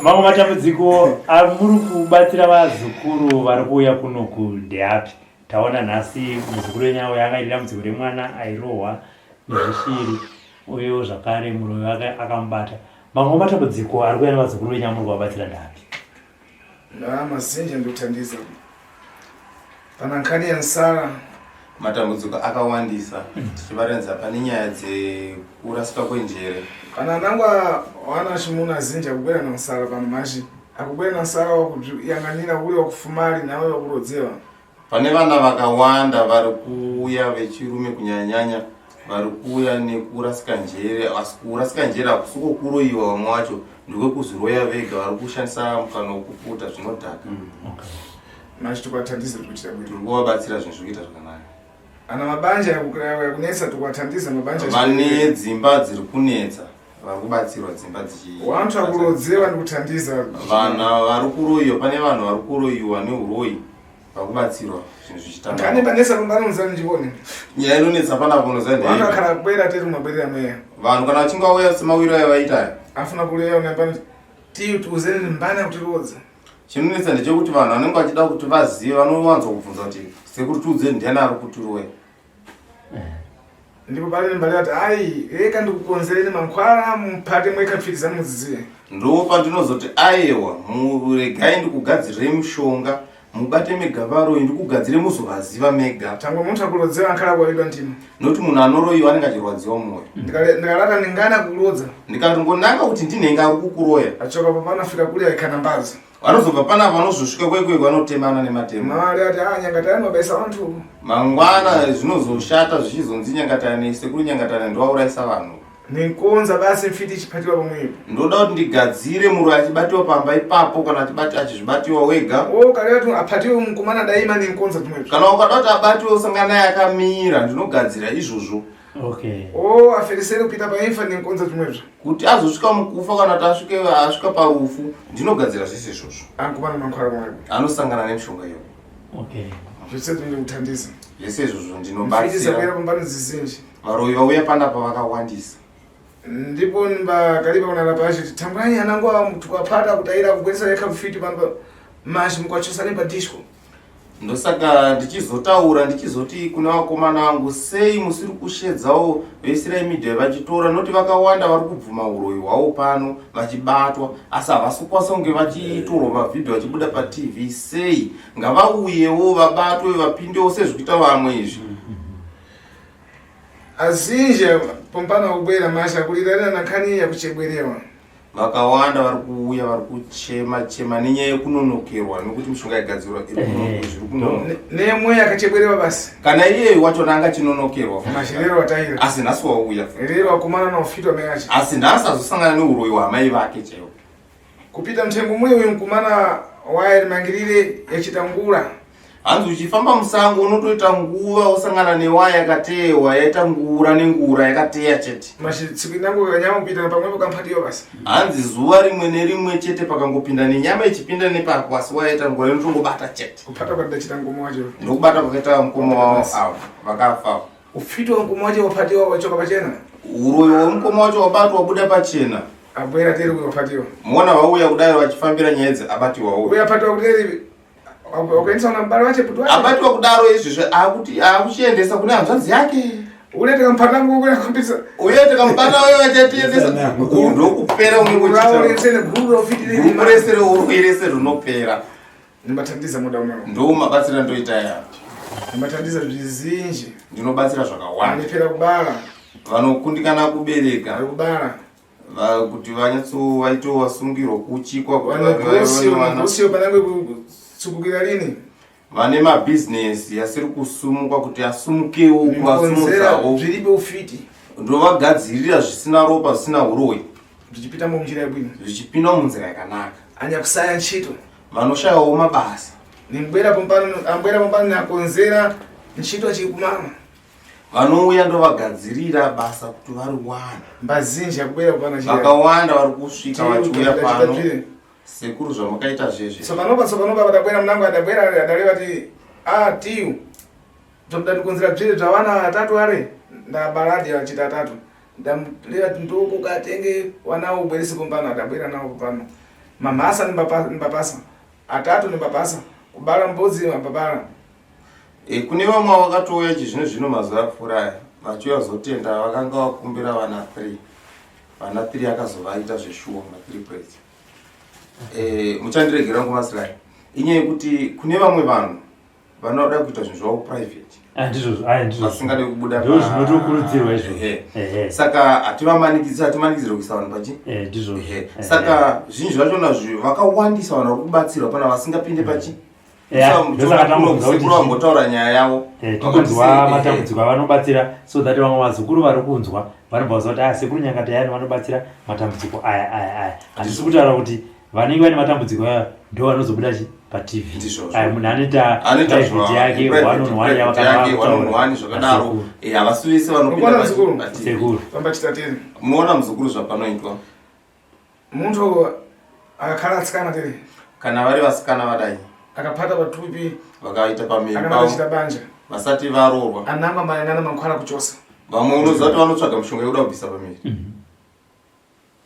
Mamwe matambudziko amuri kubatsira vazukuru vari kuuya kunoku ndeapi? Taona nhasi muzukuru wenyu auya akaita dambudziko remwana airohwa nezvishiri uyewo zvakare muroyi wake akamubata. Mamwe matambudziko ari kuuya nevazukuru venyu amuri kuvabatsira ndeapi? Ndaa mazinji ndothandiza pana nkhani ya nsala. Matambudziko akawandisa tichibatanidza pane nyaya dzekurasika kwenjere. Pana anangwa wana chimuna azinji akubwera na nsala pano machi akubwera na nsala wakuyang'anira uli wakufumali nawe wakulodzewa. Pane vana vakawanda vari kuuya vechirume kunyanyanya vari kuuya nekurasika njere, asi kurasika njere hakusi kwokuroyiwa, vamwe vacho ndekwekuzviroya vega, vari kushandisa mukana wekuputa zvinodhaka. Machi tukwathandiza tikuchita bwino. Tiri kuvabatsira zvinhu zviri kuita zvakanaka. Ana mabanja yakunetsa tukwathandiza mabanja. Vane dzimba dziri kunetsa vari kubatsirwa dzimba dzichi. Wantu akurodzewa ndikuthandiza. Vana vari kuroyiwa, pane vanhu vari kuroyiwa neuroyi vakubatsirwa zvinhu zvichitanga. Kane panetsa pambanonza ndione. Nyaya inonetsa panapa unoziva ndei? Vanhu vakara kubwera tiri mabwerera mweya. Vanhu kana vachinge vauya semawiro ayo vaita ayo. Afuna kuleya unambani tiyu tiuzeni mbana kuti rodza. Chinonetsa ndechekuti vanhu vanenge vachida kuti vazive vanowanza kubvunza kuti sekuru tiudzeni ndiani ari kutiroya. Ndipo pari mbali ati ai reka ndikukonzereni mankhwala mupate mweka pfiriza mudziziye. Ndo pandinozoti ayewa muregai ndikugadzirirei mushonga mubate mega varoyi ndikugadzire muzovaziva mega. Tangwe munthu akurodzera ankhala kuwalidwa mtima. Nokuti munhu anoroyiwa anenge achirwadziwa mwoyo. Ndikalata ndingana kulodza. Ndikatongonanga kuti ndinenge ari kukuroya. Achoka papa anafika kuli aikana mbazi. Vanozobva panapa vanozosvika kwekwe vanotemana nematemo. Mari ati ah nyangatani wabaisa vantu. Mangwana zvinozoshata zvichizonzi nyangatani sekuru nyangatani ndowaurayisa vanhu. Ninkonza basi mfiti ichipatiwa pamwepo. Ndoda kuti ndigadzire muroyi achibatiwa pamba ipapo kana achibati achizvibatiwa wega. Oh kare ati apatiwe mukomana daima ninkonza tumwepo. Kana ukada kuti abatiwe usangana naye akamira ndinogadzira izvozvo. Okay. Oh aferesere kupita paimfa ninkonza tumwezvo. Kuti azosvika mukufa kana kuti asvike asvika parufu ndinogadzira zvese izvozvo. Ankumana mankhwala pamwepo. Anosangana nemishonga iyoyo. Okay. Zvese ndinokuthandiza. Zvese izvozvo Mfiti ndinobatsira. zabwera pambano zizinji. Varoyi vauya panapa vakawandisa. Ndipo mbakalipa kunala pacho tambwani anangu ava tukapata kutaira kugwesa yeka mfiti pano mashi mukwachosane pa disco. Ndosaka ndichizotaura ndichizoti kuna vakomana vangu sei musiri kushedzawo veSly Media vachitora noti vakawanda vari kubvuma uroyi hwavo pano vachibatwa asi havasi kukwanisa kunge vachitorwa mavhidhiyo vachibuda paTV sei ngavauyewo vabatwe vapindewo sezvikuita vamwe izvi. Azinji pompano akubwera masha kulirana na nkhani ya kuchebwerewa. Vakawanda vari kuuya vari kuchema chema nenyaya yekunonokerwa nekuti mishonga yagadzirwa iri zviri kunonoka. Nemwe yakachebwerewa basi. Kana iyeyu wachona anga achinonokerwa. Mashirero wataira. Asi nhasi wauya. Rero wakumana na ufitwa meachi. Asi nhasi azosangana neuroyi hwamai vake chaiwo. Kupita mthengo mwe uyu mkumana waye rimangirire yachita ngura. Hanzi uchifamba musango unotoita nguva usangana newaya yakateyewa yaita ngura nengura yakateya chete. Machitsikwi nangu kanyama kupita pamwepo kamphatiyo basi. Hanzi zuva rimwe nerimwe chete pakangopinda nenyama ichipinda nepapo asi waya yaita ngura inotongobata chete. Kupata kwatidachita mukoma wacho. Ndokubata kwakaita mukoma wavo avo vakafa. Ufiti wemukoma wacho wapatiwa wachoka pachena. Uroyi wemukoma wacho wabatwa wabuda pachena. Abwera teri kuwapatiwa. Muona vauya kudai vachifambira nyaya idzi abatiwa uyo. Uya patiwa kuteri wakaendesa na mubaro wache putu wache. Abatiwa kudaro izvizvi akuti akuchiendesa kune hanzvadzi yake. Ule tikampata nguko kuya kompisa. Uye tikampata uye vachatiendesa. Ndokupera unenge uchiita. Urese guru rofiti Guru rese reuroyi rese rinopera. Nimbathandiza muda uno. Ndo mabatsira ndoita ya. Nimbathandiza zvizinji. Ndinobatsira zvakawanda. Vanopera kubara. Vanokundikana kubereka. Vari kubara. Kuti vanyatso vaito vasungirwa kuchikwa kuti Vanogosiyo panange kutsukukira rini. Vane mabhizinesi asiri kusumuka kuti asumukewo kuvasumudzawo. Zviripo ufiti. Ndovagadzirira zvisina ropa zvisina uroyi. Zvichipinda munjira yabwino. Zvichipinda munzira yakanaka. Anyakusaya ntchito. Vanoshayawo mabasa. Nimbwera pompano ambwera pompano nakonzera ntchito chikumama. Vanouya ndovagadzirira basa kuti variwane. Mbazinji akubwera kupana chira. Vakawanda vari kusvika vachiuya pano. Sekuru zvamakaita zvezve. Tsopanopa tsopanopa vadabwera munango adabwera adaleva ti ah tiyu. Toda ndikonzera bzire zvawana atatu are ndabaladi achita atatu. Ndamleva ti ndoko katenge wanawo ubwerese pompano adabwera nawo pano. Mamhasa nimbapasa, atatu nimbapasa, kubala mbudzi mambabala. E, kune vamwe vakatouya chizvino zvino mazuva apfuura aya vachiuya kuzotenda vakanga vakumbira vana 3 vana 3 akazovaita zveshuwa ma 3 preds. E, muchandiregera nguva silai inyaya yekuti kune vamwe vanhu vanoda kuita zvinhu zvavo private ah, ndizvozvo aya ndizvo vasingade kubuda ndizvo zvinotokurudzirwa izvozvo saka hativamanikidzi hatimanikidzirwe kuisa vanhu pachi eh, ndizvozvo saka zvinhu zvachona vakawandisa vanhu vari kubatsirwa pana vasingapinde pachi sekuru vambotaura nyaya yavo eh, tokunzwa matambudziko avanobatsira so that vamwe vazukuru vari kunzwa vanobva vaziva kuti aya ah, sekuru nyangatayani vanobatsira matambudziko aya aya aya handisi kutaura kuti vanenge vane matambudziko aya ndo vanozobuda chi patv aya munhu anoita private yake one on one yavakanaone zvakadaro eh, havasi vese vanopinda sekuru munoona muzukuru zvapanoitwa Muntu akakhala atsikana tiri kana vari vasikana vadai akapata patupi vakaita pamiri akanachita banja vasati varoorwa anamba mayangana mankhwala kuchosa vamwe unoziva kuti vanotsvaga mishonga yekuda kubvisa pamiri mhm.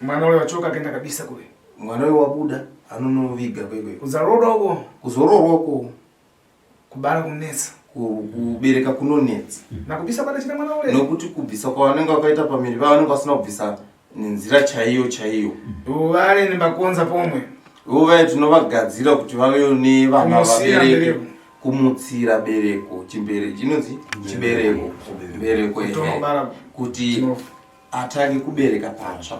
mwana uyo wachoka akaenda kabisa kure mwana uyo wabuda anonoviga kwekwe kuzoroorwa uko kuzoroorwa uko kubara kunetsa kubereka kunonetsa mm. nakubisa kwatachita mwana ule nokuti kubvisa kwavanenge vakaita pamiri vavo vanenge vasina kubvisa nenzira chaiyo chaiyo vale nembakonza pomwe ivo vaye tinovagadzira kuti vave nevana vabereke kumutsira bereko chimbere chinonzi chibereko bereko kuti atange kubereka patsva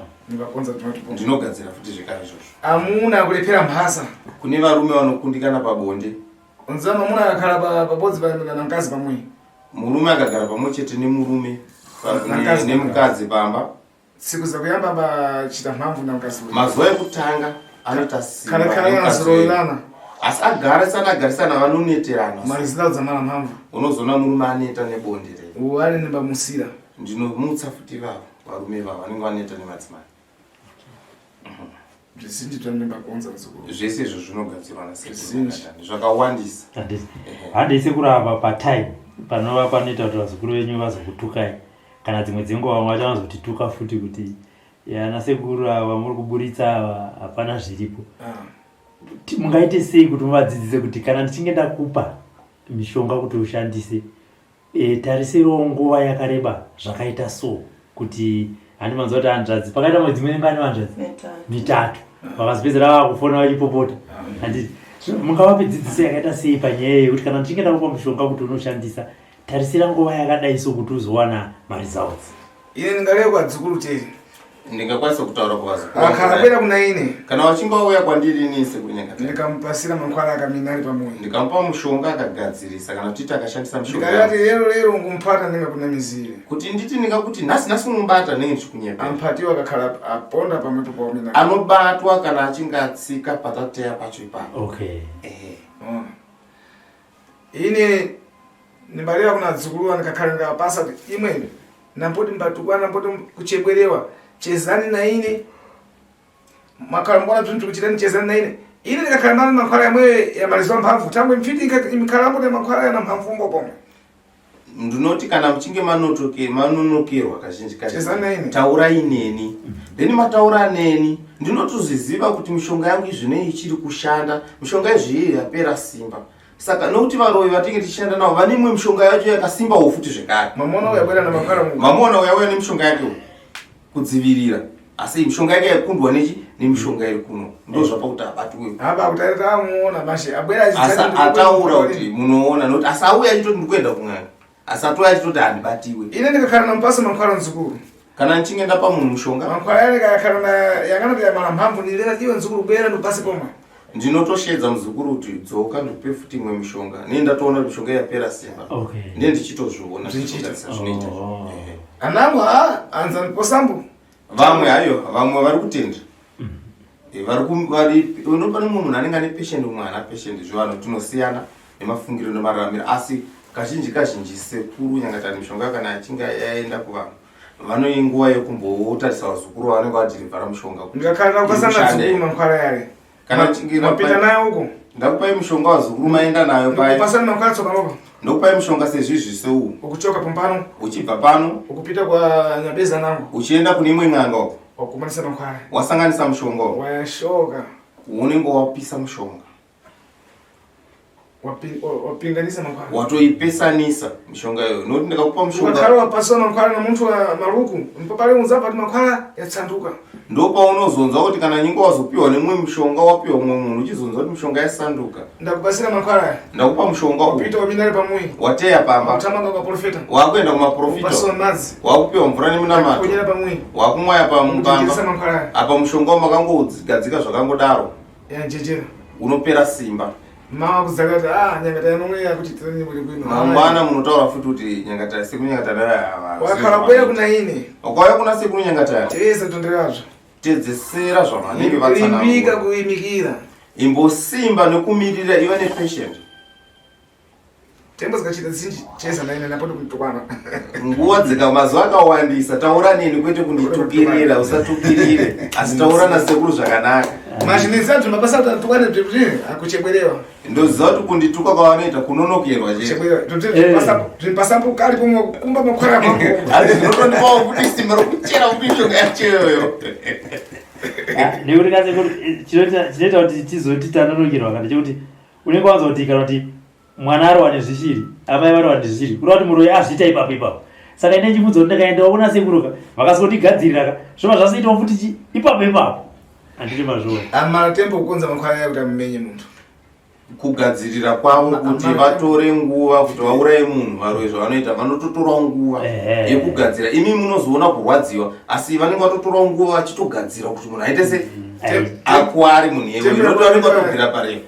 ndinogadzira futi zvekare izvozvo amuna kulepera mhasa kune varume vanokundikana pabonde Unziva mamuna akakhala pabodzi na mkazi pamwe. Murume akagara pamwe chete nemurume nemukadzi pamba. Tsiku dzakuyamba bachita mhamvu na mkazi. Mazuva ekutanga anoita simba. Kana kana azoroorana. Asi agarisana agarisana vanoneterana. Malizira dzamara mhamvu. Unozoona murume aneta nebonde re. Uwale nembamusira. Ndinomutsa futi vavo varume vavo vanenge vaneta nemadzimai. Zvizinji zvanimbakonza muzukuru. Zvese izvo zvinogadzirwa nasekuru zvakawandisa. Handei sekuru apa patime panova panoita kuti vazukuru venyu vazokutukai kana dzimwe dzenguva vamwe vacho vanozotituka futi kuti ana sekuru ava muri kuburitsa ava hapana zviripo. Ah. Mungaite sei kuti muvadzidzise kuti kana ndichinge ndakupa mishonga kuti ushandise E, tarisirawo nguva yakareba zvakaita so kuti handi manzwa kuti hanzvadzi pakaita mwedzi imwe ngani hanzvadzi mitatu vakazopedzera vakufona vachipopota handiti mungavape dzidziso yakaita sei panyaya yekuti kana ndichinge ndakupa mushonga kuti unoshandisa tarisira nguva yakadai so kuti uzowana maresults Ine ndingareva kwadzukuru teri. Ndingakwanisa kutaura kuvazukuru. Akabwera kuna ine. Kana vachinge vauya kwandiri ini sekuru Nyakatare. Ndikamupasira mankwara akamina ari pamoyo. Ndikamupa mushonga akagadzirisa kana kuti akashandisa mushonga. Ndikareva kuti lero lero ngumupata ndingakunamizire. Kuti nditi ndingakuti nhasi nhasi unobata ndinenge ndichikunyepa. Ampatiwa akakhala aponda pamwepo paumina. Anobatwa kana achinge atsika patateya pacho ipapo. Okay. Ehe. Oh. Ine ndimbareva kuna dzukuru ndikakhala ndikapasa kuti imwe nampoti mbatukwana nampoti kuchebwerewa chezani naine makhala mbona bzinthu kuchitani chezani naine ine ndikakhala nani mankhwala yamwe yamalizwa mphamvu tangwe mfiti imikhala ambote mankhwala yana mphamvu mbo pomwe ndinoti kana muchinge manotoke manonokerwa kazhinji Chezani naine. taurai neni then mataura neni ndinotozviziva kuti mishonga yangu izvinei ichiri kushanda mishonga izvi yapera simba Saka nokuti varoyi vatinge tichishanda navo vane imwe mishonga yacho yakasimbawo futi zvekare. Mamona uya bwera namakara mu. Mamona uya uya nemishonga yake kudzivirira. Asi mishonga yake yakundwa nechi nemishonga iri kuno. Ndo zvapa kuti abatwe. Haba kuti tamuona mashe abwera achiti ataura kuti munoona nokuti asi auya achitoti ndikuenda kun'anga. Asi atouya achitoti handibatiwe. Ine ndikakhala namupasa mankhwala mzukuru. Kana ndichinge ndapa munhu mushonga. Mankhwala yane kakhala na yangana ya mala mphamvu nilera iwe mzukuru bwera ndikupase pomwe. Ndinotoshedza muzukuru kuti dzoka ndikupe futi imwe mishonga. Nei ndatoona kuti mishonga yapera simba. Okay. Ndiye ndichitozviona Zvichiita. zvinoita. Oh. Ehe. Anangu ha anza ndiposambo. Vamwe hayo vamwe vari kutenda. Eh, vari ku- vari uno pane mumwe munhu anenge ane patient umwe haana patient zvivanhu tinosiyana nemafungiro nemararamiro asi kazhinji kazhinji sekuru nyangatani mishonga kana achinge yaenda kuvanhu vanoyi nguva yekumbotarisa vazukuru vavanenge vadhirivhara mushonga kuti Ndikakhala kupasana imushande. mzukuru mankhwala yale. Kana uchinge mapinda nayo uko. Ndakupai mushonga wazukuru maenda nayo pai. Ndikupasana mankhwala tsoka moko. Ndokupai mushonga sezvizvi seu. Ukuchoka pompano. Uchibva pano. Ukupita kwa Nyabeza nangu. Uchienda kune imwe n'anga uko. Wakumanisa mankhwala. Wasanganisa mushonga uko. Washoka. Unenge wapisa mushonga. Wapinganisa mankhwala. Watoipesanisa mishonga iyoyo nokuti ndikakupa mushonga. Ukakhala wapasa mankhwala nomuntu wa maluku ndipo pale unzabva kuti mankhwala yatsanduka. Ndopaunozonzwa kuti kana nyinge wazopiwa nemumwe mushonga wapiwa mumwe munhu uchizonzwa kuti mishonga yasanduka. Ndakupasira mankhwala aya. Ndakupa mushonga uyu. Wapita wapinda ari pamuyi. Wateya pamba. Watamanga kwa profeta. Wakuenda kumaprofita. Wapasiwa madzi. Wakupiwa mvura nemunamato. Kunyera pamuyi. Wakumwaya pamupamba. Kuchenjeresa mankhwala aya. Apa mushonga makangogadzika zvakangodaro. Yanjejera. Unopera simba. Mawa kudzaka kuti ah nyangataya nomwe yakuti tirani buri kwino. Mangwana munotaura futi kuti nyangataya sekuru nyangataya. Wakhala bwera kuna ine. Wakauya kuna sekuru nyangataya. Tese tonderazvo. Tedzesera zvavanenge Limbika vatsanangura. kuimikira. Imbosimba nekumirira iva nepatient. Tembo zikachita zinji cheza naine napo ndikutukwana. Nguva dzika mazuva akawandisa taura neni kwete kunditukirira usatukirire asi taura nasekuru zvakanaka. Mazhinezi antu mabasa kuti atukwane zvekuti akuchebwerewa. Ndoziva kuti kundituka kwavanoita kunonokerwa chete. Chebwerewa. Zvimpasambo kali pomwe kumba makwara mako. Asi zvinotondipawo kuti simba rokuchera mishonga yacho iyoyo. Ah, nekuti kasekuru chinoita kuti tizoti tanonokerwa kana chekuti unenge wanzwa kuti kana kuti mwana arowa nezvishiri amai varowa nezvishiri kureva kuti muroyi azviita ipapo ipapo saka ine chibvunzo kuti ndakaendawo kuna sekuru ka vakasondigadzirira ka zvova zvasoitawo futi chi ipapo ipapo handiti mazviona Amatembo kukonza makwara aya kuti amumenye muntu. Kugadzirira kwavo kuti vatore nguva kuti vauraye munhu varoyi zvavanoita vanototorawo nguva yekugadzira imi munozoona kurwadziwa asi vanenge vatotorawo nguva vachitogadzira kuti munhu aite se akuwari munhu yewe nokuti vanenge vatobvira parefu.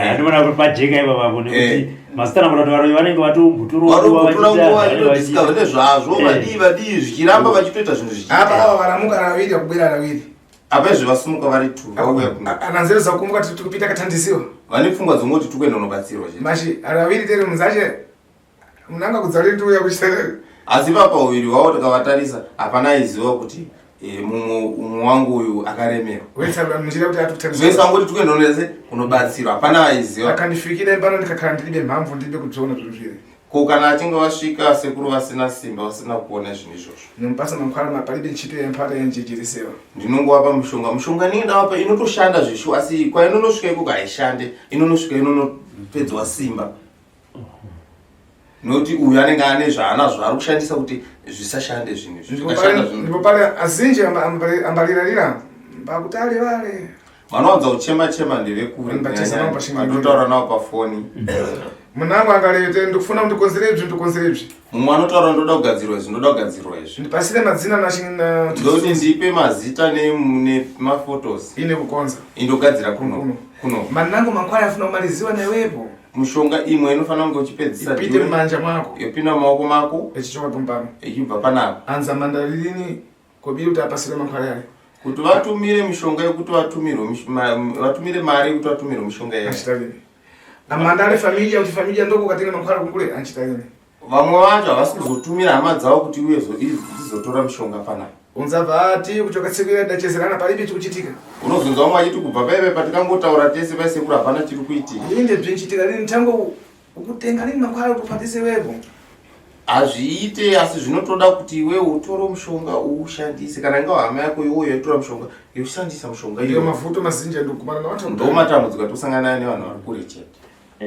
Andinoona kuti pajeka ipapapo nekuti mazita kuti varoyi vanenge vatombotorawo nguva vatombotora nguva vachitodiscover nezvazvo vadii vadii zvichiramba vachitoita zvinhu zvichiita. Apa ava varamuka raviri akubwera raviri. Apa izvi vasimuka vari two vauya kuno. Ananzero zakumuka tikupita katandisiwa. Vane pfungwa dzongoti tikuenda unobatsirwa chete. Mashi raviri tere munzache munanga kudzari ndiuya kuchita. Asi papa uviri hwavo tikavatarisa hapana aiziva kuti mumwe umwe wangu uyu akaremerwa. Wese munjira kuti atukutandisiwa. Wese wangoti tikuenda unese unobatsirwa hapana aiziva. Akandifikira pano ndikakhala ndilibe mhamvu ndilibe kudziona zvinhu zviri. Ko kana achinge vasvika sekuru vasina simba vasina kuona zvinhu izvozvo. Nomupasa mankhwala mapalibe ntchito yemphata yanjejeresewa. Ndinongovapa mushonga mushonga inenge ndavapa inotoshanda zveshuwa asi kwainonosvika ikoko haishande inonosvika inonopedzwa simba. Nokuti uyu anenge ane zvaanazvo ari kushandisa kuti zvisashande zvinhu izvi. Zvikashanda zvinhu. Ndipo pale azinji ambaliralira mbakutali vale. Vanowanza kuchema chema ndevekure Vanobatisa navo pashinga vanotaura navo pafoni. Munangu angalete ndikufuna kundikonzera izvi ndikonzera izvi. Mumwe anotaura ndoda kugadzirwa izvi ndoda kugadzirwa izvi. Ndipasire madzina na Ndoti ndipe mazita nemafotos. Ine kukonza. Indogadzira kuno. Kuno. Manangu mankwaya afuna kumaliziwa newepo. Mushonga imwe inofanira kunge uchipedzisa Ipite mumanja mwako. Yopinda mumaoko mako. Ichichoka pompano. Ichibva panapa. Anza mandalini kobiri kuti apasire mankwaya ale. Kuti vatumire mishonga yekuti vatumirwe vatumire mari yekuti vatumirwe mishonga yacho. Anchitalini. Amandale familia kuti familia ndoko katenga mankwara kungule anchitalini. Vamwe vacho havasi kuzotumira hama dzavo kuti uye dzizotora mishonga panapa. Unzabva ati kuchoka tsiku dachezerana palibe chikuchitika. Unozonzwa vamwe vachiti kubva paive patikangotaura tese paisekuru hapana chiri kuitika. Inde zvinchitika lini tango ukutenga lini mankwara kuti upatise wepo. Hazviite asi zvinotoda kuti iwewe utore mushonga uushandise kana ingava hama yako iwoyo yaitora mushonga yoshandisa mushonga Ndiyo mavuto mazinji andikukumana nawo. Ndo matambudziko atisangana nayo nevanhu vari kure chete.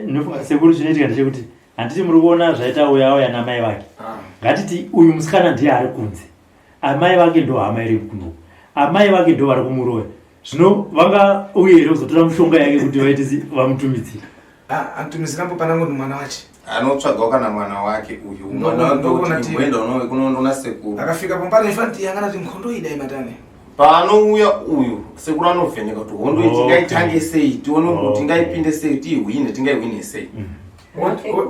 Ndinofunga sekuru chinoitika ndechekuti handiti muri kuona zvaita uya auya namai vake. Ngatiti uyu musikana ndiye ari kunze. Amai vake ndo hama iri kuno. Amai vake ndo vari kumuroya. Zvino vanga uye here kuzotora mushonga yake kuti vaite vamutumidzire. Antumizira mbo panangu ndi mwana wache. Anotsvagawo kana mwana wake uyu. Mwana wake kuti imboenda unoona sekuru. Akafika pompano infanti yangana kuti nkhondo ida imatane. Paanouya uyu sekuru anovheneka kuti hondo iyi tingaitange sei tione kuti tingaipinde sei tiihwine tingaihwine sei.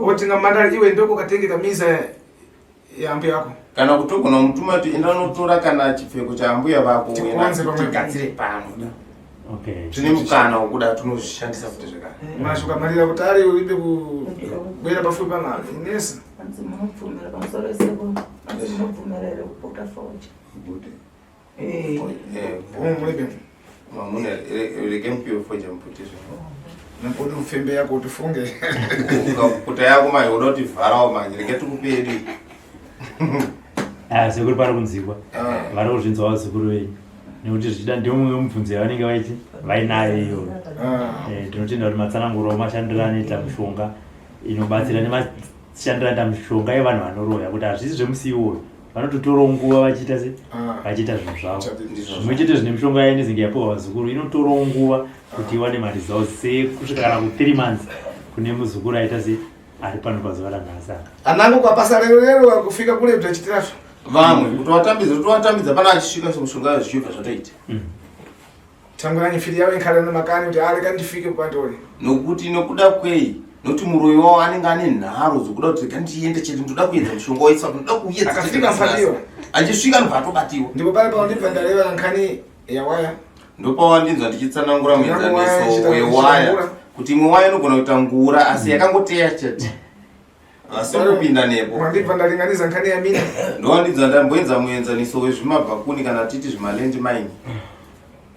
Wotinga mandari iwe ndoko katenge kamiza yambuya yako. Kana kuti ugona mutuma kuti enda unotora kana chipfeko chaambuya vako Tikonze pamwe. tigadzire pano. Okay. Tine mukana wekuda tinozvishandisa futi zvekare. Mashuka marira kuti ari uibe kubwera pafupi pana Inesa. Hanzi munobvumira pamusoro wesekuru. Hanzi munobvumira here kuputa fodya? Bude. Mulibe. Mamuna rege mupiwe fodya mupute zve. Nekuti ufembe yako kuti ufunge. Ukaputa yako manje unoda kuti vharawo manje rege tikupe yedu. Sekuru pari kunzikwa. Vari kuzvinzwa vazukuru venyu. Nekuti zvichida ndiyo mumwe mubvunzo yavanenge vaiti vainayo iyoyo. Ah. Tinotenda kuti matsananguro mashandiro anoita mushonga inobatsira nemashandiro anoita mishonga yevanhu vanoroya kuti hazvisi zvemusi iwoyo vanototorawo nguva vachiita se Ah. vachiita zvinhu zvavo. Ndizvo. Zvimwe chete zvine mishonga inezenge yapiwa vazukuru inotorawo nguva kuti iwane maresults sekusvika kana ku 3 months kune muzukuru aita se ari pano pazuva ranhasi aka. Anango kwapasa lero lero kufika kule bzachitiratu. Vamwe kutovatambidza kutovatambidza pana achisvika mishonga zvichibva zvatoita. Tanguranyi fili yawo inkhala namakani kuti aleka ndifike kupandole. Nokuti nokuda kwei nokuti muroyi wavo anenge ane nharo dzokuda kuti rega ndiende chete ndoda kuedza mushonga waiswa ndoda kuedza Akasvika mfatiwa. Achisvika anobva atobatiwa. Ndipo pale paundibva ndareva nkhani yawaya. Ndopawandinzwa ndichitsanangura Ndinyange waya muenzaniso ichita- wewaya ichitangura. kuti imwe waya inogona kuita ngura asi yakangoteya chete asi kupinda nepo. Mwandibva ndalinganiza nkhani ya mina. Ndowandinzwa ndamboenza muenzaniso wezvimabhakuni kana titi zvimaland mine.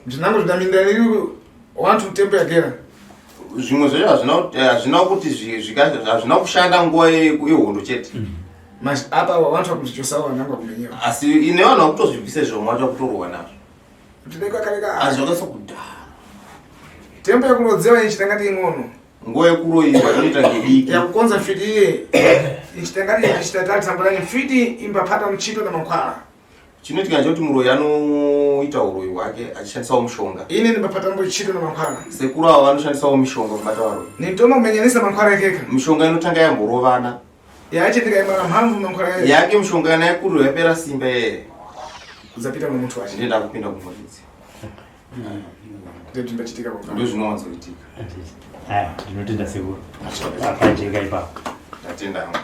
Ndinango zvidaminda riri wantu tembo yagera. Zvimwe zvacho hazvina kuti hazvina kushanda nguva yehondo chete. Mas apa wantu vakuzichosawa nango kumenyewa. Asi ine vanhu vakutozvibvisa izvo vamwe vacho vakutorwa nazvo. Tineka kaleka. Asi zvakaiswa kudhara. Tembo yakurodzewa ichitangati ing'ono. Nguva yekuroyiwa inoita ngediki. Yakukonza mfiti iye ichitangati ichitatali tambulani mfiti imbapata mchito na mankhwala. Chinoitika ndechekuti muroyi anoita uroyi hwake achishandisawo mushonga. Ine ndimbapata mchito na mankhwala. Sekuru avo vanoshandisawo mishonga kubata varoyi. Nitoma kumenyanisa mankhwala ekeka. Mishonga inotanga yamborovana. Yache ndikaimara mhamvu mankhwala yake. Yake mishonga yana yekuru yapera simba yeye. Kudzapita mumuntu wache. Ndinoenda kupinda kumuridzi. Ndizvo zvimbachitika kwa. Ndizvo zvinowanzoitika. Aya, ndinotenda sekuru. Apajeka ipapo. Ndatenda hangu.